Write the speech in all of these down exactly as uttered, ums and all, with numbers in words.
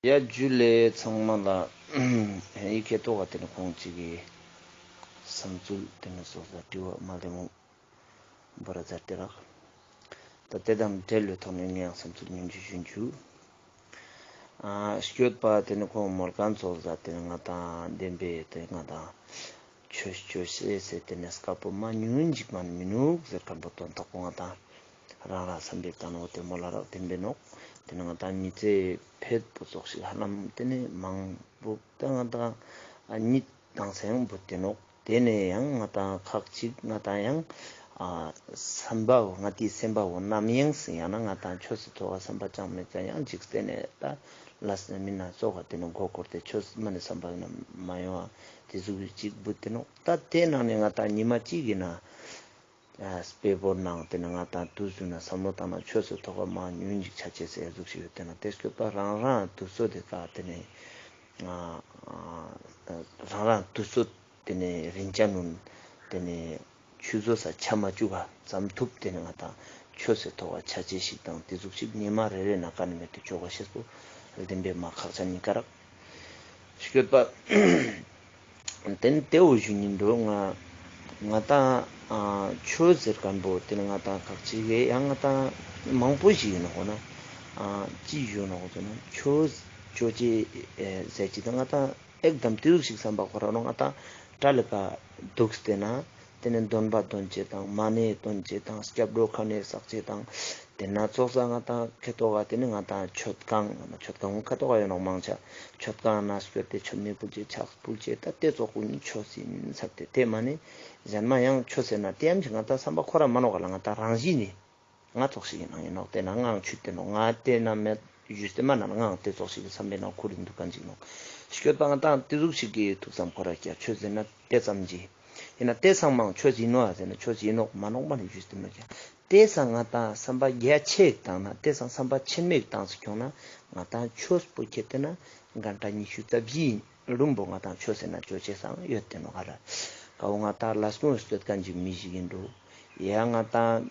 ཡ་ཇུ་ལེ་ཚང་མ་ལ། ཡི་གེ་ཏོག་ག་ཏེ་ནེ་ཁོང་ཅིག་གི་བསམ་ཚུལ་ཏེ་ནེ་སོགས་ལ་དྲི་བ་མ་ལེ་མོ་བོ་ར་ཛར་ཏེ་རག། ད་ཏེ་དང་འབྲེལ་བའི་ཐོག་ནེ་ངས་ཡང་བསམ་ཚུལ་ཉུང་ཅིག་ཞུ་ཞུ། ཨ་སྐྱོད་པ་ཏེ་ནེ་ཁོང་མོལ་ཁན་ཚོགས་ལ་ཏེ་ནེ་ང་དང་བདེན་པའི་ཏེ་ང་དང་ཆོས་ཆོས་ཟེར་ཏེ་ནེ་སྐབས་པོ་མ་ཉུང་ཅིག་མ་མི་ནུག་ཟེར་ཁན་པོ་དོན་དག་པོ་ང་དང་རང་རང་བསམ་པའི་ཏང་ནོ་ཏེ་མོལ་ལ་རག་བདེན་པའི་ནོག། ཏེ་ནེ་ང་དང་མི་ཚེ་ཕེད་པོ་ཙོགས་ཤིག་ཧ་ལམ་ཏེ་ནེ་མང་པོ་ཏེ་ང་དང་ཨ་ཉིད་དང་སེང་བུད་ཏེ་ནོག། ཏེ་ནེ་ཡང་ང་དང་ཁག་ཅིག་ང་དང་ཡང་ཨ་བསམ་པ་བོ་ང་ཏིའི་སེམས་པ་བོ་ནམ་ཡང་སེ་ཡང་ན་ང་དང་ཆོས་སི་ཐོག་ག་བསམ་པ་ཅང་མེད་ཀྱང་ཡང་ཅིག་ཏེ་ནེ་ད་ལས་ནེ་མི་ན་ཙོགས་ཏེ་ནེ་མགོ་སྐོར་ཏེ་ཆོས་མ་ནེ་བསམ་པ་ཡིན་ན་མ་ཡོང་བ་ཏེ་ཟུག་ཅིག་བུད་ཏེ་ནོག། ད་ཏེ་ནང་ནེ་ང་དང་ཉི་མ་ཅིག་ཡིན་ན་ཨ་དཔེ་བོར་ནང་ཏེ་ནེ་ང་དང་དུས་ཟུག་ན་བསམ་བློ་བཏང་ན་ཆོས་སི་ཐོག་ག་མ་ཉུང་ཅིག་ཆ་ཅེས་ཟེར་ཟུག་ཞིག་ཡོད་ཏེ་ན་ཏེ་སྐྱོད་པ་རང་རང་དུས་ཚོད་ཏེ་ཀ་ཏེ་ནེ་ཨ་ཨ་རང་རང་དུས་ཚོད་ཏེ་ནེ་རིན་ཆ་ནུན་ཏེ་ནེ་ཆུད་ཟོས་ས་ཆ་མ་བཅུག་ག་ཙམ་ཐུབ་ཏེ་ནེ་ང་དང་ཆོས་སི་ཐོག་ག་ཆ་ཅེས་ཤིག་དང་ཏེ་ཟུག་ཞིག་ཉི་མ་རེ་རེ་ན་ཀ་ནེ་མེད་དུ་ཆོག་ག་ཤེས་པོ་བདེན་པའི་མ་ཁག་ཆ་ཉིན་ཀ་རག། སྐྱོད་པ། ཏེ་ནེ་ཏེ་བོ་ཞུ་ཉིན་འགྲོ་ང་ང་དང་ཨ་ཆོས་ཟེར་ཁན་པོ་ཏེ་ནེ་ང་དང་ཁག་ཅིག་གི་ཡང་ང་དང་མང་པོ་ཞིག་ཡོད་ནོག་ན་ཨ་ཅི་ཡོད་ནོག་ཟེར་ན་ཆོས་ཆོས་ཅི་ཟེར་ཅི་དང་ང་དང་ཨེག་དམ་ཏེ་ཟུག་ཞིག་བསམ་པ་ཁོ་རང་ང་དང་གྲལ་ལ་ཀ་འདུག་སྟེ་ན་ཏེ་ནེ་འདོན་པ་འདོན་ཅེས་དང་མ་ཎི་འདོན་ཅེས་དང་སྐྱབས་འགྲོ་ཁ་ནེ་བསགས་ཅེས་དང་ཏེ་ན་ཙོགས་ས་ང་དང་ཁེ་ཏོག་ག་ཏེ་ནེ་ང་དང་མཆོད་ཁང་མཆོད་ཁང་ཁ་ཏོག་ག་ཡོད་ནོག་མང་ཆེ་མཆོད་ཁང་ན་སྐྱོད་དེ་མཆོད་མེ་ཕུལ་ཅེས་ཕྱག་ཕུལ་ཅེས་ད་ཏེ་ཙོགས་ཀུན་ཆོས་ཡིན་ས་ཏེ་ཏེ་མ་ནེ་གཞན་མ་ཡང་ཆོས་ཟེར་ན་ཏེ་ཡང་ཅིག་ང་དང་བསམ་པ་ཁོ་རང་མ་ནོག་ག་ལ་ང་དང་རང་བཞིན་ནི་ང་ཙོགས་ཤིག་ཡིན་ནོག་ཡིན་ནོག་ཏེ་ན་ངའང་ཆུད་དེ་ནོག་ང་ཏེ་ན་མེད་ཞུས་ཏེ་མ་ན་ངའང་ཏེ་ཙོགས་ཤིག་གི་བསམ་པའི་ནང་ཁུར་ཡིན་འདུག་ག་ཅིག་ནོག་སྐྱོད་པ་ང་དང་ཏེ་ཟུག་ཞིག་གི་ཐུགས་བསམ་ཁོ་ར་ཀྱ་ཆོས་ཟེར་ན་ཏེ་ཙམ་གྱི་ཡིན་ན་ཏེ་ཚང་མའང་ཆོས་ཡིན་ནོག་ཟེར་ན་ཆོས་ཡིན་ནོག་མ་ནོག་མ་ནེ་ཞུས་ཏེ་མ་ཀྱ་ཏེ་སང་ང་དང་བསམ་པ་རྒྱ་ཆེ་བཏང་ན་ཏེ་སང་བསམ་པ་ཆེན་མོ་བཏང་སུ་ཁྱོང་ན་ང་དང་ཆོས་པོ་ཁྱེད་དེ་ན་གན་ཊ་ཉི་ཤུ་རྩ་བཞི་ཡིན་རུམ་པོ་ང་དང་ཆོས་ཟེར་ན་ཆོས་ཅེས་སང་ཡོད་དེ་ནོག་ག་ལ་ཀ་བོ་ང་དང་ལས་ཀུན་སྟོད་ཁན་ཅིག་མི་ཞིག་ཡིན་འགྲོ་ཡ་ང་དང་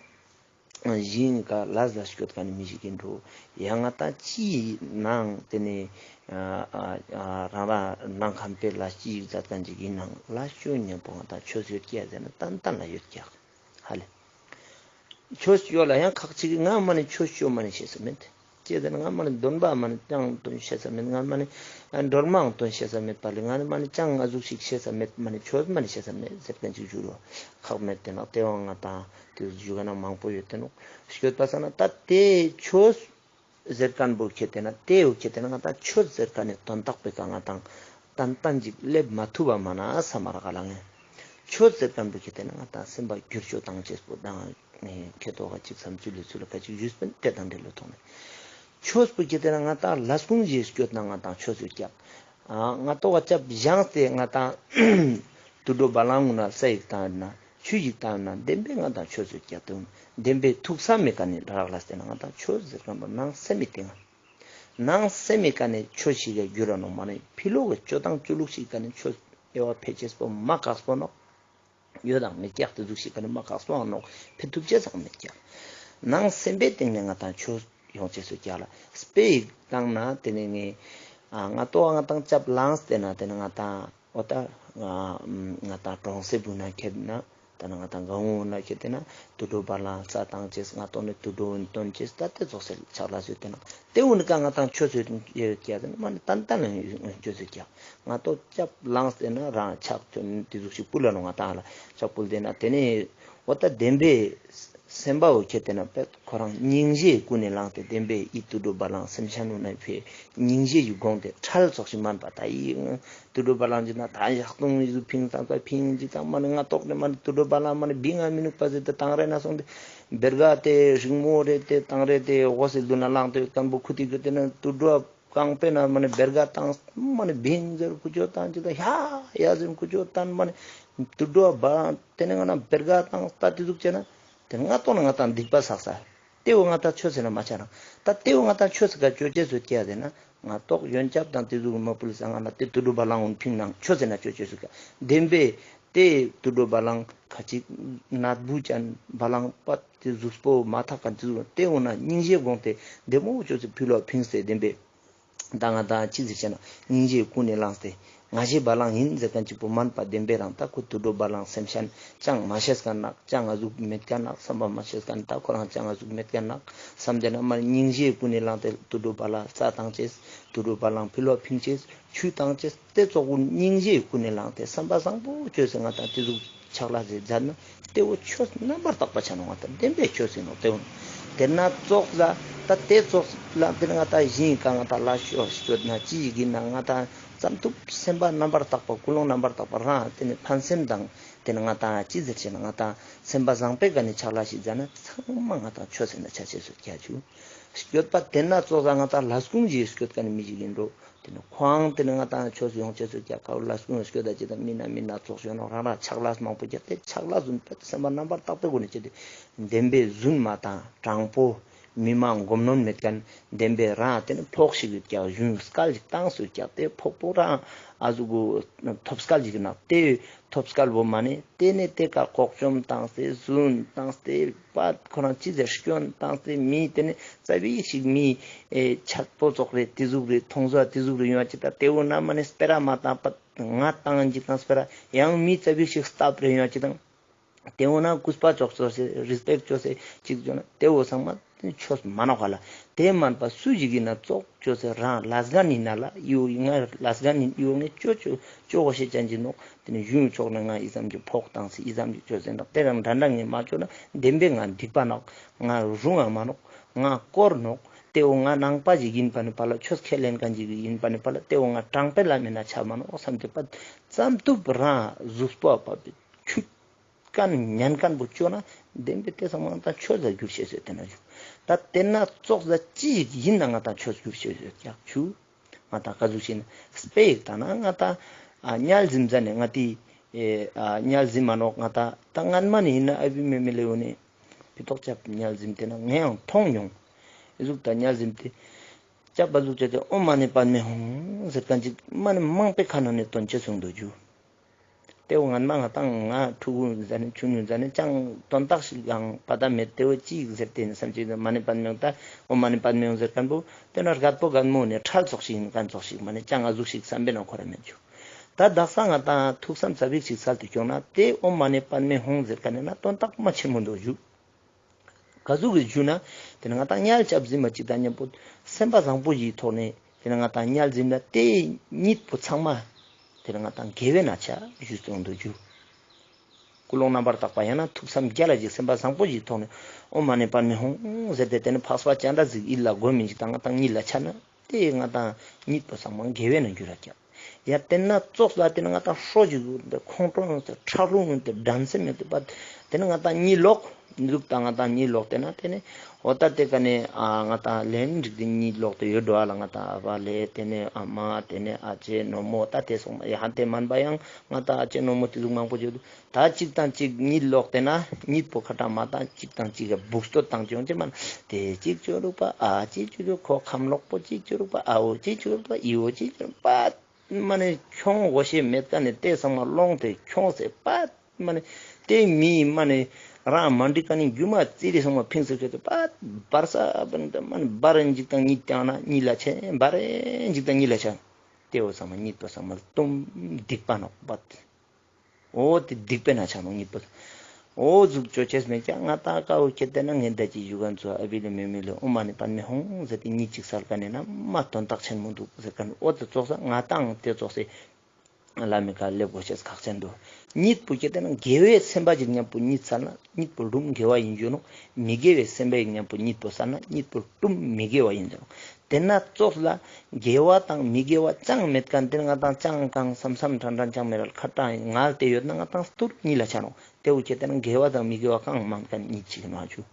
ཞིང་ཀ་ལས་ལ་སྐྱོད་ཁན་མི་ཞིག་གི་འགྲོ། ཡང་ང་དང་ཅི་ནང་ཏེ་ནེ་ཨ་ཨ་ཨ་རང་རང་ནང་ཁམས་པའི་ལས་ཅི་ཞིག་མཛད་ཁན་ཅིག་ཡིན་ནང་ལ་ཅོ་ཉམ་པོ་ང་དང་ཆོས་ཡོད་ཀྱག་ཟེར་ན་ཏན་ཏན་ལ་ཡོད་ཀྱག་ཧ་ལེ། ཆོས་ཡོད་ལ་ཡང་ཁག་ཅིག་ང་མ་ནེ་ཆོས་ཅོ་མ་ནེ་ཤེས་ས་མེད། ཅི་ཟེར་ན་ང་མ་ནེ་འདོན་པ་མ་ནེ་ཅང་འདོན་ཤེས་ས་མེད། ང་མ་ནེ་སྒྲོལ་མའང་འདོན་ཤེས་ས་མེད་པ་ལེ། ང་མ་ནེ་ཅང་ང་ཟུག་ཞིག་ཤེས་ས་མེད། མ་ནེ་ཆོས་མ་ནེ་ཤེས་ས་མེད་ཟེར་ཁན་ཅིག་ཞུ་རོ། ཁག་མེད་དེ་ནོག་ཏེ་བོ་ང་དང་ཏེ་ཞུ་ག་ན་མང་པོ་ཡོད་དེ་ནོག་སྐྱོད་པ་ས་ན་ད་ཏེ་ཆོས་ཟེར་ཁན་པོ་ཁྱེད་དེ་ན་ཏེ་བོ་ཁྱེད་དེ་ན་ང་དང་ཆོས་ཟེར་ཁན་ནི་དོན་དག་པོའི་ཀ་ང་དང་ཏན་ཏན་ཅིག་སླེབས་མ་ཐུབ་པ་མ་ན་ས་མ་རག་ག་ལ་ངས་ཆོས་ཟེར་ཁན་པོ་ཁྱེད་དེ་ན་ང་དང་སེམས་པ་བསྒྱུར་བཅོས་བཏང་ཅེས་པོ་དང་ཁེ་ཏོག་ག་ཅིག་བསམ་ཚུལ་ལས་ཚུལ་ལ་ཁ་ཅིག་ཞུས་པིན་ཏེ་དང་འབྲེལ་ལོ་ཐོག་ནས། ཆོས་པོ་ཁྱེད་དེ་ན་ང་དང་ལས་ཁུངས་ཞིག་སྐྱོད་ན་ང་དང་ཆོས་ཡོད་ཀྱག། ང་ཏོག་ག་ཅབ་བཞེངས་ཏེ་ང་དང་དུད་འགྲོ་བ་ལང་ངུ་ན་ས་ཡིག་བཏང་ན་ཆུ་ཡིག་བཏང་ན་བདེན་པའི་ང་དང་ཆོས་ཡོད་ཀྱག་དུ། བདེན་པའི་ཐུགས་བསམ་མེད་ཀ་ནས་རག་ལས་ཏེ་ན་ང་དང་ཆོས་ཟེར་ཁན་པོ་ནང་སེམས་མི་སྟེང་ང་། ནང་སེམས་མེད་ཀ་ནས་ཆོས་ཤིག་ག་འགྱུར་ར་ནོག་མ་ནས་ཕི་ལོག་གི་ཅོ་སྟངས་ཅོ་ལུགས་ཤིག་ཀ་ནས་ཆོས་དབྱེ་བ་ཕེ་ཅེས་པོ་མ་ཁག་པོ་ནོག། ཡོད་དང་མེད་ཀྱག་ཏེ་ཟུག་ཞིག་ཀ་ནི་མ་ཁག་སོང་ནོག་ཕེ་ཐུབ་ཅེས་སང་མེད་ཀྱག། ནང་སེམས་པའི་སྟེང་ནས་ང་དང་ཆོས་ཡོང་ཅེས་སུ་ཀྱག་ལ། དཔེ་ཡིག་བཏང་ན་ཏེ་ནེ་ངས་ང་ཏོག་ང་དང་ཅབ་ལངས་ཏེ་ན་ཏེ་ནེ་ང་དང་འོ་ད་ང་དང་གྲོང་གསེབ་བུ་ན་ཁྱེར་ན་ད་ན་ང་དང་གང་བོ་ན་ཁྱེར་ཏེ་ན་དུད་འགྲོ་བ་ལང་ས་བཏང་ཅེས་ང་ཏོག་ནི་དུད་འགྲོ་འདོན་ཅེས་ད་ཏེ་ཙོགས་སེ་ཆགས་ལ་སུ་ཏེ་ན་ཏེ་བོ་ནི་ཀ་ང་དང་ཆོས་སུ་ཡོད་ཀྱག་ཏེ་ན་མ་ནི་ཏན་ཏན་ལ་ཡོད་ཅེས་སུ་ཀྱག། ང་ཏོག་ཅབ་ལངས་ཏེ་ན་རང་ཕྱག་ཐོན་ཏེ་ཟུག་ཞིག་ཕུལ་ལ་ནོ་ང་དང་ལ་ཕྱག་ཕུལ་ཏེ་ན་ཏེ་ནེ་འོ་ད་བདེན་པའི་སེམས་པ་བོ་ཁྱེར་ཏེ་ན་པད་ཁོ་རང་སྙིང་རྗེ་ཀུན་ནས་བླངས་ཏེ་བདེན་པའི་ཡིད་དུད་འགྲོ་བ་ལང་སེམས་ཤ་ནུ་ན་ཕེ་སྙིང་རྗེ་ཡི་དགོངས་ཏེ་ཁྲལ་ཙོགས་ཤིག་མན་པ་ད་ཡི་དུད་འགྲོ་བ་ལང་ཅི་ན་ད་ཡག་ཏུང་ཡི་ཟུ་ཕིང་ཙང་ད་ཕིང་ཅི་ཙང་མ་ནི་ང་ཏོག་ནི་མ་ནི་དུད་འགྲོ་བ་ལང་མ་ནི་བི་ང་མི་ནུག་པ་ཟེར་ཏེ་དང་རེ་ན་སོང་སྟེ་བེར་ག་ཏེ་རིང་མོ་རེ་ཏེ་དང་རེ་ཏེ་འོ་སེ་ལུ་ན་ལངས་ཏེ་ཡོད་ཁན་པོ་ཁུ་ཏི་གུ་ཏེ་ན་དུད་འགྲོ་གང་པེ་ན་མ་ནི་བེར་ག་བཏང་མ་ནི་བིང་ཟེར་ཁུ་ཅོ་བཏང་ཅི་ད་ཧ་ཡ་ཟེར་ཁུ་ཅོ་བཏང་མ་ནི་དུད་འགྲོ་བ་ཏེ་ནེ་ང་ན་བེར་ག་བཏང་ད་ཏེ་ཟུག་ཅེ་ན་ཏེ་ང་ཏོག་ན་ང་དང་སྡིག་པ་བསགས་ས། ཏེ་བོ་ང་དང་ཆོས་ཟེར་ན་མ་ཆ་རང་ད་ཏེ་བོ་ང་དང་ཆོས་ཟེར་ག་ཅོ་ཅེས་སུ་ཀྱག་ཟེར་ན་ང་ཏོག་ཡོན་ཆབ་དང་ཏེ་ཟུག་མ་ཕུལ་ས་ང་ན་ཏེ་དུད་འགྲོ་བ་ལང་འོན་ཕིང་ནང་ཆོས་ཟེར་ན་ཅོ་ཅེས་སུ་ཀྱག་བདེན་པའི་ཏེ་དུད་འགྲོ་བ་ལང་ཁ་ཅིག་ནད་བུ་ཅན་བ་ལང་པ་ཏེ་ཟུག་པོ་མ་ཐག་ག་ཏེ་ཟུག་ཏེ་འོ་ན་སྙིང་རྗེ་དགོངས་ཏེ་བདེ་མོ་ཅོ་ཅེས་ཕུལ་ལོ་ཕིང་སྟེ་བདེན་པའི། ད་ང་ཏང་ཅི་ཟེར་ཅེ་ན་སྙིང་རྗེའི་ཀུན་ནས་བསླངས་ཏེ་ང་རྒྱལ་བ་ལང་ཡིན་ཟེར་མཁན་གཅིག་པོ་མན་པ་བདེན་པའི་རང་ད་ཁོ་དུད་འགྲོ་བ་ལང་སེམས་ཅན་ཅང་མ་ཤེས་མཁན་ནག་ཅང་ང་ཟུག་མེད་མཁན་ནག་བསམ་པ་མ་ཤེས་མཁན་ད་ཁོ་རང་ཅང་ང་ཟུག་མེད་མཁན་ནག་བསམ་དེ་ན་མ་སྙིང་རྗེའི་ཀུན་ནས་བསླངས་ཏེ་དུད་འགྲོ་བ་ལ་རྩྭ་བཏང་ཅེས་དུད་འགྲོ་བ་ལང་ཕི་ལོག་ཕིང་ཅེས་ཆུ་བཏང་ཅེས་དེ་ཙོགས་སྙིང་རྗེའི་ཀུན་ནས་བསླངས་ཏེ་བསམ་པ་བཟང་པོ་བཅོས་ཏེ་ང་ཏང་དེ་ཟུག་ཆག་ལས་ཟེར་མཛད་ན་དེ་བོ་ཆོས་རྣམ་པར་དག་པ་ཆ་ནོག་ང་ཏང་བདེན་པའི་ཆོས་ཡིན་ནོག་དེ་བོ། དེ་ན་ཙོགས་ལ་ད་དེ་ཙོགས་ལ་དེ་ན་ང་ཏང་ཞིང་ཀ་ང་ཏང་ལ་ཤོ་སྐྱོད་ན་ཅི་ཡི་གིན་ན་ང་ཏང་ཙམ་ཐུབ་སེམས་པ་རྣམ་པར་དག་པ་ཀུན་སློང་རྣམ་པར་དག་པ་རང་དེ་ནི་ཕན་སེམས་དང་དེ་ནི་ང་ཏང་ཅི་ཟེར་ཅེ་ན་ང་ཏང་སེམས་པ་བཟང་པོའི་ཀ་ནི་ཆག་ལས་ཤིག་མཛད་ན་ཚང་མ་ང་ཏང་ཆོས་ཟེར་ན་ཆ་ཅེས་སུ་རྒྱ་ཆུ་སྐྱོད་པ་དེ་ན་ཙོགས་ལ་ང་ཏང་ལས་ཀུན་གྱི་སྐྱོད་ཀ་ནི་མི་ཞིག་ཡིན་འགྲོ། དེ་ནི་ཁོང་དེ་ནི་ང་ཏང་ཆོས་ཡོང་ཅེས་སུ་རྒྱ་ཁ་ལས་ཀུན་སྐྱོད་ད་ཅི་དང་མི་ན་མི་ན་ཙོགས་ཡོང་ནོག་རང་རང་ཆག་ལས་མང་པོ་རྒྱ་དེ་ཆག་ལས་བཟུང་པ་སེམས་པ་རྣམ་པར་དག་པའི་སྒོ་ནས་ཅི་དེ་བདེན་པའི་རྫུན་མ་དང་དྲང་པོ། མི་མང་སྒོམ་ནོན་མེད་མཁན་བདེན་པའི་རང་དེ་ནི་ཕོག་ཤིག་ཡོད་ཀྱག་གཞུང་སྐལ་ཞིག་བཏང་སུ་ཀྱག་དེ་ཕོག་པོ་རང་ཨ་ཟུག་གུ་ཐོབ་སྐལ་ཞིག་ན་དེ་ཐོབ་སྐལ་བོ་མ་ནི་དེ་ནི་དེ་ཀ་ལྐོག་བཅོམ་བཏང་སྟེ་རྫུན་བཏང་སྟེ་པ་ཁོ་རང་ཅི་ཟེར་སྐྱོན་བཏང་སྟེ་མི་དེ་ནི་རྩ་བའི་ཞིག་མི་ཆག་པོ་ཙོགས་རེ་དེ་ཟུག་རེ་མཐོང་ས་དེ་ཟུག་རེ་ཡོང་ཅི་ད་དེ་བོ་ན་མ་ནི་སྤེ་ར་མ་བཏང་པ་ང་བཏང་ཅིག་དང་སྤེ་ར་ཡང་མི་རྩ་བའི་ཞིག་སྟབས་རེ་ཡོང་ཅི་དང་། དེ་འོ་ན་གུས་པ་ཅོག་ཅོག་སེ་རེས་པེཀྚ་ཅོག་སེ་ཅིག་ཅོ་ན་དེ་འོ་ཚང་མ་ཆོས་མ་ནོག་ག་ལ། དེ་མན་པ་སུ་ཞིག་ཡིན་ན་ཙོགས་ཅོག་སེ་རང་ལས་འགན་ཡིན་ན་ལ་ཡོ་ང་ལས་འགན་ཡིན་ཡོ་ངས་ཅོ་ཅོ་ཅོ་གོ་ཤེས་ཅན་གྱི་ནོག། དེ་ནི་གཞུང་ཕྱོགས་ནས་ང་ཨི་ཙམ་གྱི་ཕོག་བཏང་སི་ཨི་ཙམ་གྱི་ཅོ་སེ་ནོག། དེ་རང་འདྲ་འདྲ་ངས་མ་ཅོ་ན་བདེན་པའི་ང་སྡིག་པ་ནོག། ང་རུང་ང་མ་ནོག། ང་དཀོར་ནོག། དེ་འོ་ང་ནང་པ་ཞིག་ཡིན་པ་ནི་པ་ལ་ཆོས་ཁས་ལེན་མཁན་ཞིག་ཡིན་པ་ནི་པ་ལ་དེ་འོ་ང་དྲང་པའི་ལམ་མེད་ན་ཆ་མ་ནོག་བསམ་སྟེ་པ་ཙམ་ཐུབ་རང་གཟུགས་པོ་ཕ་བི་ཆུ། མཁན་ཉན་མཁན་པོ་ཅོ་ན་བདེན་པའི་དེ་ཚང་མ་ང་ཏང་ཆོས་ལ་འགྱུར་ཤེས་ཟེར་དེ་ན་འཇུག། ད་དེ་ན་ཙོགས་ལ་ཅི་ཞིག་ཡིན་ན་ང་ཏང་ཆོས་འགྱུར་ཤེས་ཟེར་ཀྱག་ཆུ། ང་ཏང་ག་ཟུག་ཤེས་ན་དཔེ་ཡིག་ད་ན་ང་ཏང་ཨ་དམྱལ་གཟིམ་ཟ་ནས་ང་ཏི་ཨེ་ཨ་དམྱལ་གཟིམ་མ་ནོག། ང་ཏང་ད་སྔན་མ་ནས་ཡིན་ན་ཨ་བི་མེ་མེ་ལེ་འོ་ནས་ཕི་ཏོག་ཅབ་དམྱལ་གཟིམ་དེ་ན་ངས་ཡང་མཐོང་མྱོང་། ཨི་ཟུག་ད་དམྱལ་གཟིམ་དེ་ཅབ་པ་ཟུག་ཅེ་དེ་ཨོཾ་མ་ཎི་པདྨེ་ཧཱུྃ་ཟེར་མཁན་ཅིག་མ་ནི་མང་པོའི་ཁ་ནང་ནས་དོན་ཅེས་གསུངས་འདུག་རྒྱུ། དེ་འོ་སྔན་མ་ང་ཏང་ང་ཕྲུ་གུ་ཟ་ནས་ཆུང་ཆུང་ཟ་ནས་ཅང་དོན་དག་ཞིག་ཡང་པ་ད་མེད། དེ་འོ་ཅི་ཟེར་ཏེ་ནི་བསམ་ཅིག་མ་ཎི་པདྨེ་ཧཱུྃ་ད་ཨོཾ་མ་ཎི་པདྨེ་ཧཱུྃ་ཟེར་མཁན་པོ་དེ་ན་རྒད་པོ་རྒད་མོ་ནས་ཁྲལ་ཙོགས་ཤིག་ཡིན་མཁན་ཙོགས་ཤིག་མ་ནི་ཅང་ང་ཟུག་ཞིག་བསམ་པའི་ནང་ཁོ་ར་མེད་རྒྱུ། ད་དག་ས་ང་ཏང་ཐུགས་བསམ་ཙ་པིག་ཞིག་སལ་ཏེ་སྐྱོང་ན་དེ་ཨོཾ་མ་ཎི་པདྨེ་ཧཱུྃ་ཟེར་མཁན་ནི་ན་དོན་དག་མ་ཆེན་མོ་འདུག་རྒྱུ། ག་ཟུག་གི་རྒྱུ་ན་དེ་ནི་ང་ཏང་དམྱལ་ཆ་གཟིམ་མ་ཅིག་དང་མཉམ་པོ་སེམས་པ་བཟང་པོ་ཞིག་ཐོག་ནས་དེ་ནི་ང་ཏང་དམྱལ་གཟིམ་ན་དེ་གཉིད་པོ་ཚང་མ་དེ་ནི་ང་ཏང་དགེ་བའི་ན་ཆ་ཞུས་སོང་འདུག་རྒྱུ། ཀུན་སློང་རྣམ་པར་དག་པ་ཡང་ན་ཐུགས་བསམ་རྒྱ་ལ་ཅིག་སེམས་པ་བཟང་པོ་ཞིག་ཐོག་ནས་ཨོཾ་མ་ཎི་པདྨེ་ཧཱུྃ་ཟེར་ཏེ་དེ་ནི་འཕགས་པ་སྤྱན་རས་གཟིགས་ཡིད་ལ་སྒོམ་མི་ཅིག་དང་ང་ཏང་གཉིད་ལ་ཆ་ན་དེ་ང་ཏང་གཉིད་པོ་ཚང་མ་དགེ་བའི་ན་འགྱུར་ར་ཀྱང་། ཡ་དེ་ན་ཙོགས་ལ་དེ་ནི་ང་ཏང་ཧྲོ་ཞིག་ཡོད་དེ་ཁོང་ཁྲོ་ཡོད་དེ་ཁྲག་རླུང་ཡོད་དེ་འགྲན་སེམས་ཡོད་དེ་པ་དེ་ནི་ང་ཏང་གཉིད་ལོག་འདུག་དང་ང་ཏང་གཉིད་ལོག་དེ་ན་དེ་ནི་འོ་ད་དེ་ཀ་ནས་ཨ་ང་ཏང་ལན་འགྲིག་དེ་གཉིད་ལོག་དེ་ཡོད་འགྲོ་ཨ་ལ་ང་ཏང་ཨ་བ་ལེ་དེ་ནས་ཨ་མ་དེ་ནས་ཨ་ཅེ་ནོ་མོ་ད་དེ་སོང་མ་ཡ་ཧ་དེ་མན་པ་ཡང་ང་ཏང་ཨ་ཅེ་ནོ་མོ་དེ་ཟུག་མང་པོ་ཡོད་དུ། ད་གཅིག་དང་གཅིག་གཉིད་ལོག་དེ་ན་གཉིད་པོ་ཁ་ཏ་མ་བཏང་གཅིག་དང་གཅིག་ག་སྦུག་སྟོད་བཏང་ཅེས་ཡོང་ཅེས་མན། དེ་གཅིག་ཅོ་རུག་པ་ཨ་གཅིག་ཅོ་རུག་ཁོ་ཁམ་ལོག་པོ་གཅིག་ཅོ་རུག་པ་ཨ་འོ་གཅིག་ཅོ་རུག་པ་ཨི་འོ་གཅིག་ཅོ་རུག་པ་མ་ནི་ཁྱོང་གོ་ཤེས་མེད་ཀ་ནི་དེ་ཚང་མ་སློང་དེ་ཁྱོང་སེ་པ་མ་ནི་དེ་མི་མ་ནི་རང་མ་འགྲིག་ཀ་ནི་རྒྱུ་མ་ཙི་རི་ཚང་མ་ཕིང་སེ་ཁྱོད་དེ་པ་བར་ས་བ་ནི་མ་ནི་བར་འཇིག་དང་གཉིད་བཏང་ན་གཉིད་ལ་ཆེ་བར་འཇིག་དང་གཉིད་ལ་ཆེ། དེ་འོ་ཚང་མ་གཉིད་པོ་ཚང་མ་གཏུམ་སྡིག་པ་ནོག་པ། འོ་དེ་སྡིག་པའི་ན་ཆ་ནོག་གཉིད་པོ། འོ་ཟུག་ཅོ་ཅེས་མེད་ཀྱང་ང་ཏང་ཀ་འོ་ཁྱེད་དེ་ན་ངས་ད་ཅི་ཞུ་གན་ཚོ་ཨ་བི་ལེ་མེ་མེ་ལེ་ཨོཾ་མ་ཎི་པདྨེ་ཧཱུྃ་ཟེར་ཏེ་གཉིད་ཅིག་སལ་ཀ་ནས་ན་མ་དོན་དག་ཆེན་མོ་འདུག་ཟེར་ཀ་ནས་འོ་དེ་ཙོགས་ས་ང་ཏང་དེ་ཙོགས་སེ་ལ་མི་ཀ་ལེབ་གོ་ཅེས་ཁག་ཆེན་འདུག། གཉིད་པོ་ཁྱེད་དེ་ན་དགེ་བའི་སེམས་པ་ཅིག་མཉམ་པོ་གཉིད་སལ་ན་གཉིད་པོ་ལུམ་དགེ་བ་ཡིན་རྒྱུ་ནོག། མི་དགེ་བའི་སེམས་པ་ཡིན་མཉམ་པོ་གཉིད་པོ་སལ་ན་གཉིད་པོ་ལུམ་མི་དགེ་བ་ཡིན་རྒྱུ་ནོག། དེ་ན་ཙོགས་ལ་དགེ་བ་དང་མི་དགེ་བ་ཅང་མེད་ཀ་དེ་ང་ཏང་ཅང་གང་བསམ་བསམ་དྲན་དྲན་ཅང་མེད་ར་ཁ་ཏ་ངལ་ཏེ་ཡོད་ན་ང་ཏང་སྟུར་གཉིད་ལ་ཆ་ནོག། དེ་འུ་ཁྱེད་དེ་ན་དགེ་བ་དང་མི་དགེ་བ་གང་མན་ཀ་ནི་གཉིད་ཅིག་ནོག་ཨ་ཆུ།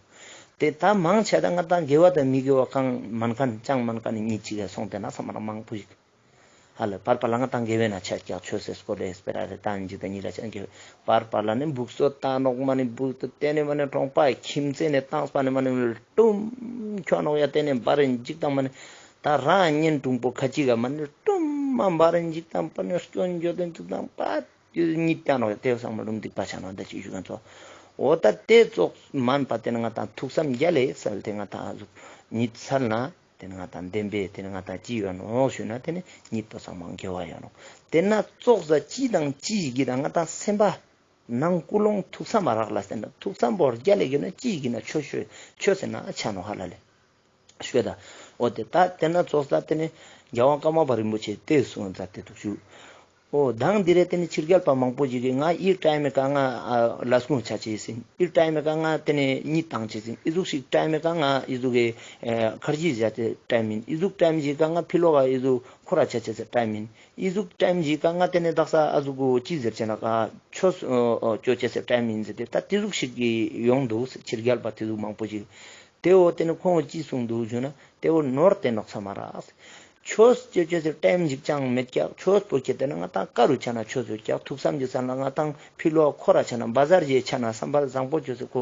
དེ་ད་མང་ཆེ་ད་ང་ཏང་དགེ་བ་དང་མི་དགེ་བ་གང་མན་ཀ་ནི་ཅང་མན་ཀ་ནི་གཉིད་ཅིག་སོང་དེ་ན་ས་མ་ར་མང་པོ་ཞིག་ཧ་ལ་པར་པར་ལ་ང་ཏང་དགེ་བའི་ན་ཆ་ཀྱག་ཆོས་སེ་སྐོར་ལས་སྤེ་ར་རེ་ཏང་ཅིག་དང་གཉིད་ལ་ཆ་དགེ་བའི་པར་པར་ལ་ནི་སྦུག་སོ་ཏང་ནོག་མ་ནི་སྦུག་སོ་དེ་ནི་མ་ནི་གྲོང་པ་ཁྱིམ་མཚེས་ནས་ཏང་སྤ་ནི་མ་ནི་ལྟུམ་ཁྱོ་ནོག་ཡ་དེ་ནི་བར་རིན་འཇིག་དང་མ་ནི་ད་རང་གཉེན་དྲུང་པོ་ཁ་ཅིག་ག་མ་ནི་ལྟུམ་མ་བར་རིན་འཇིག་དང་པ་ནི་སྐྱོན་བརྗོད་དེ་འཇིག་དང་པ་དེ་གཉིད་ཏང་ནོག་ཡ་དེ་བསམ་མ་ལུམ་སྡིག་པ་ཆ་ནོག་ད་ཅི་ཞུ་གན་ཚོ་འོ་ད་དེ་ཙོགས་མན་པ་དེ་ནི་ང་ཏང་ཐུགས་བསམ་རྒྱ་ལས་སལ་ཏེ་ང་ཏང་གཉིད་སལ་ན། ཏེ་ནེ་ང་དང་བདེན་པའི་ཏེ་ནེ་ང་དང་ཅི་ཡོང་ནོག་ཞུ་ན་ཏེ་ནེ་གཉིས་པོ་ཚང་མ་དགེ་བ་ཡོང་ནོག། ཏེ་ན་ཙོགས་ས་ཅི་དང་ཅི་ཞིག་གི་ན་ང་དང་སེམས་པ་ནང་ཀུན་སློང་ཐུགས་བསམ་མ་རག་ལ་ཟེར་ན་ཐུགས་བསམ་པོ་རྒྱལ་ལ་གི་ན་ཅི་ཞིག་གི་ན་ཆོས་ཆོས་ཆོས་ཟེར་ན་ཆ་ནོག་ཧ་ལ་ལེ། ཤོད་ད། འོ་ཏེ་ད་ཏེ་ན་ཙོགས་ད་ཏེ་ནེ་རྒྱལ་བ་ཀརྨ་པ་རིན་པོ་ཆེ་ཏེ་གསུངས་མཛད་དེ་འདུག་ཞུ། འོ་མདང་འདི་རེ་ཏེ་ནེ་ཕྱི་རྒྱལ་པ་མང་པོ་ཞིག་གི་ང་ཨི་ཊའིམ་མེ་ཀ་ང་ལས་ཁུངས་ཆ་ཅེས་ཡིན། ཨི་ཊའིམ་མེ་ཀ་ང་ཏེ་ནེ་གཉིད་བཏང་ཅེས་ཡིན། ཨི་ཟུག་ཞིག་ཊའིམ་མེ་ཀ་ང་ཨི་ཟུག་གི་ཁར་ཇི་ཟ་ཅེས་ཊའིམ་ཡིན། ཨི་ཟུག་ཊའིམ་ཞིག་ཀ་ང་ཕི་ལོག་ག་ཨི་ཟུག་ཁོ་ར་ཆ་ཅེས་ཊའིམ་ཡིན། ཨི་ཟུག་ཊའིམ་ཞིག་ཀ་ང་ཏེ་ནེ་དག་ས་ཨ་ཟུག་གོ་ཅི་ཟེར་ཅེ་ན་ཀ་ཆོས་ཅོ་ཅེས་ཊའིམ་ཡིན་ཟེར་ཏེ་ད་ཏེ་ཟུག་ཞིག་གི་ཡོང་འདུག་ཕྱི་རྒྱལ་པ་ཏེ་ཟུག་མང་པོ་ཞིག། ཏེ་བོ་ཏེ་ནེ་ཁོང་ཅི་གསུངས་འདུག་ཞུ་ན་ཏེ་བོ་ནོར་ཏེ་ནོག་ས་མ་རག། ཆོས་ཅོ་ཅེས་ཊའིམ་ཞིག་ཅང་མེད་ཀྱག། ཆོས་པོ་ཁྱེད་ཏེ་ན་ང་དང་ཀ་རུ་ཆ་ན་ཆོས་ཡོད་ཀྱག། ཐུགས་བསམ་གྱི་ས་ན་ང་དང་ཕི་ལོག་ཁོ་ར་ཆ་ན་བ་ཟར་ཞིག་ཆ་ན་བསམ་པ་བཟང་པོ་ཅོས་ཏེ་ཁོ་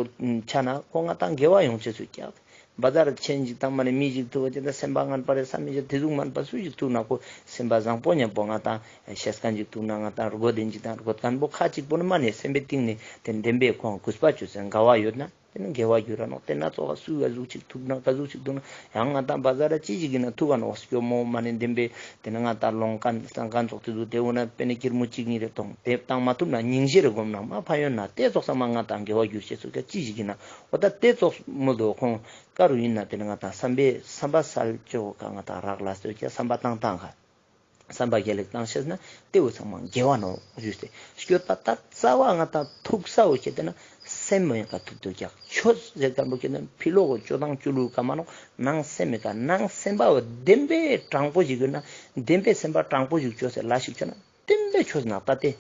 ཆ་ན་ཁོ་ང་དང་དགེ་བ་ཡོང་ཅེས་ཡོད་ཀྱག། བ་ཟར་ཆེན་ཞིག་དང་མ་ནེ་མི་ཞིག་ཐུག་པ་ཅིག་དང་སེམས་པ་ངན་པ་རེ་བསམ་མི་ཞིག་ཏེ་ཟུག་མན་པ་སུ་ཞིག་ཐུག་ན་ཁོ་སེམས་པ་བཟང་པོ་ཉམ་པོ་ང་དང་ཤེས་ཁན་ཞིག་ཐུག་ན་ང་དང་རྒོད་དེ་ཞིག་དང་རྒོད་ཁན་པོ་ཁ་ཅིག་པོ་ནི་མ་ནེ་སེམས་པའི་གཏིང་ནེ་ཏེ་བདེན་པའི་ཁོང་གུས་པ་ཅོས་ཏེ་དགའ་བ་ཡོད་ན། ཏེ་ནེ་དགེ་བ་འགྱུར་ར་ནོག། ཏེ་ན་ཙོགས་ཀ་སུ་ག་ཟུག་ཅིག་ཐུག་ན་ག་ཟུག་ཅིག་ཐུག་ན་ཡང་ང་དང་བ་ཟར་ར་ཅི་ཞིག་གི་ན་ཐུག་ག་ནོག་སྐྱོ་མོ་མ་ནེ་བདེན་པའི་ཏེ་ནེ་ང་དང་ལོང་ཁན་སང་ཁན་ཙོགས་ཏེ་ཟུག་ཏེ་འོ་ན་པེ་ནེ་ཀིར་མུ་ཅིག་ཉིས་རེ་ཐོང་ཏེ་བཏང་མ་ཐུབ་ན་སྙིང་རྗེ་རེ་སྒོམ་ན་མ་ཕན་ཡོན་ན་ཏེ་ཙོགས་ས་མ་ང་དང་དགེ་བ་འགྱུར་ཅེས་སུ་ཀ་ཅི་ཞིག་གི་ན་འོ་ད་ཏེ་ཙོགས་མོ་དོ་ཁོང་ཀ་རུ་ཡིན་ན་ཏེ་ནེ་ང་དང་བསམ་པའི་བསམ་པ་སལ་ཅོ་ཀ་ང་དང་རག་ལ་སོ་ཀ་བསམ་པ་བཏང་བཏང་ག་བསམ་པ་དགེ་ལེགས་བཏང་ཤེས་ན་ཏེ་བོ་ཚང་མ་དགེ་བ་ནོག་ཞུས་ཏེ། སྐྱོད་པ་ད་རྩ་བ་ང་དང་ཐུགས་ས་བོ་ཁྱེད་ཏེ་ན་སེམས་མོ་ཡང་ཀ་ཐུག་ཏོ་ཀྱག། ཆོས་ཟེར་ཁན་པོ་ཁྱེད་ཏེ་ན་ཕི་ལོག་གོ་ཅོ་དང་ཅོ་ལུགས་ཀ་མ་ནོག། ནང་སེམས་མེ་ཀ་ནང་སེམས་པ་བོ་བདེན་པའི་དྲང་པོ་ཞིག་ཡོད་ན་བདེན་པའི་སེམས་པ་དྲང་པོ་ཞིག་ཅོས་ཏེ་ལ་ཞིག་ཅོ་ན་བདེན་པའི་ཆོས་ནོག། ད་ཏེ་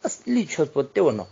ཨ་ལི་ཆོས་པོ་ཏེ་བོ་ནོག།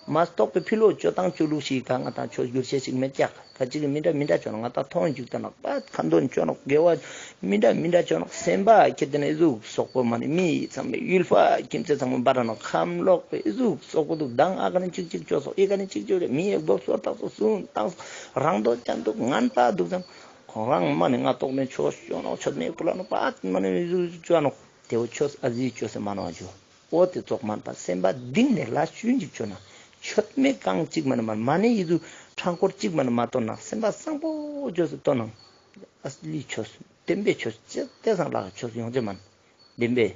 མ་གཏོགས་པའི་ཕི་ལོག་ཅོ་དང་ཅོ་ལུགས་ཤིག་ག་ང་དང་ཆོས་འགྱུར་ཤེས་ཤིག་མེད་ཀྱག། ཁ་ཅིག་གི་མི་འདྲ་མི་འདྲ་ཅོ་ན་ང་དང་མཐོང་འཇུག་ཏེ་ནོག་པ་ཁ་འདོན་ཅོ་ནོག། དགེ་བ་མི་འདྲ་མི་འདྲ་ཅོ་ནོག། སེམས་པ་ཁྱེད་ཏེ་ན་ཨི་ཟུག་སོག་པོ་མ་ནེ་མི་ཚང་མའི་ཡུལ་ཕ་ཁྱིམ་ཚེས་ཚང་མ་བར་ནོག། ཁམས་ལོག་པའི་ཨི་ཟུག་སོག་པོ་འདུག། མདང་ཨ་ཀ་ནེ་ཅིག་ཅིག་ཅོས་སོག་ཨི་ཀ་ནེ་ཅིག་ཅོས་རེ་མི་ཡི་སྒོ་སོར་བཏགས་སོག་སུན་བཏང་སོག་རང་དོ་ཅན་འདུག་ངན་པ་འདུག་ཙང་ཁོང་རང་མ་ནེ་ང་ཏོག་ནེ་ཆོས་ཅོ་ནོག། ཆོས་མེད་པོ་ལ་ནོག་པ་མ་ནེ་ཨི་ཟུག་ཅོ་ནོག། ཏེ་བོ་ཆོས་ཨ་ཟི་ཅོས་ཏེ་མ་ནོག་ཇུ། འོ་ཏེ་ཙོགས་མན་པ་སེམས་པ་གཏིང་ནེ་ལ་ཤུན་ཅིག་ཅོ་ན་ཆོས་མེད་གང་ཅིག་མ་ནེ་མ་མ་ནེ་ཡི་དུ་ཕྲང་སྐོར་ཅིག་མ་ནེ་མ་ཏོན་ན་སེམས་པ་བཟང་པོ་ཅོས་ཏེ་ཏོན་ན་ཨ་ལི་ཆོས་བདེན་པའི་ཆོས་ཅི་ཏེ་སང་ལ་ཆོས་ཡོང་ཅེས་མན། བདེན་པའི་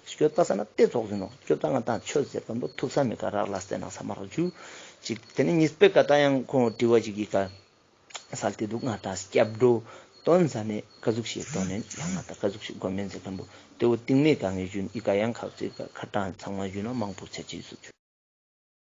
སྐྱོད་པ་ས་ན་ཏེ་ཙོགས་ཡིན་ནོག། སྐྱོད་པ་ང་དང་ཆོས་ཟེར་ཁན་པོ་ཐུགས་ས་མེ་ཀ་རག་ལ་སྟེ་ན་ས་མ་རག་ཇུ། ཅིག་ཏེ་ནེ་གཉིས་པའི་ཀ་ད་ཡང་ཁོང་དྲི་བ་ཅིག་གི་ཀ་སལ་ཏེ་འདུག། ང་དང་སྐྱབས་འགྲོ་དོན་ཟ་ནེ་ཀ་ཟུག་ཤིག་དོན་ནེ་ཡང་ང་དང་ཀ་ཟུག་ཤིག་སྒོམ་མེན་ཟེར་ཁན་པོ་ཏེ་བོ་གཏིང་མེད་ཀ་ངེས་ཞུན་ཨི་ཀ་ཡང་ཁག་ཅིག་ཀ་ཁ་ཏང་ཚང་མ་ཞུ་ན་མང་པོ་ཚེ་ཅིག་སུ་ཆུ།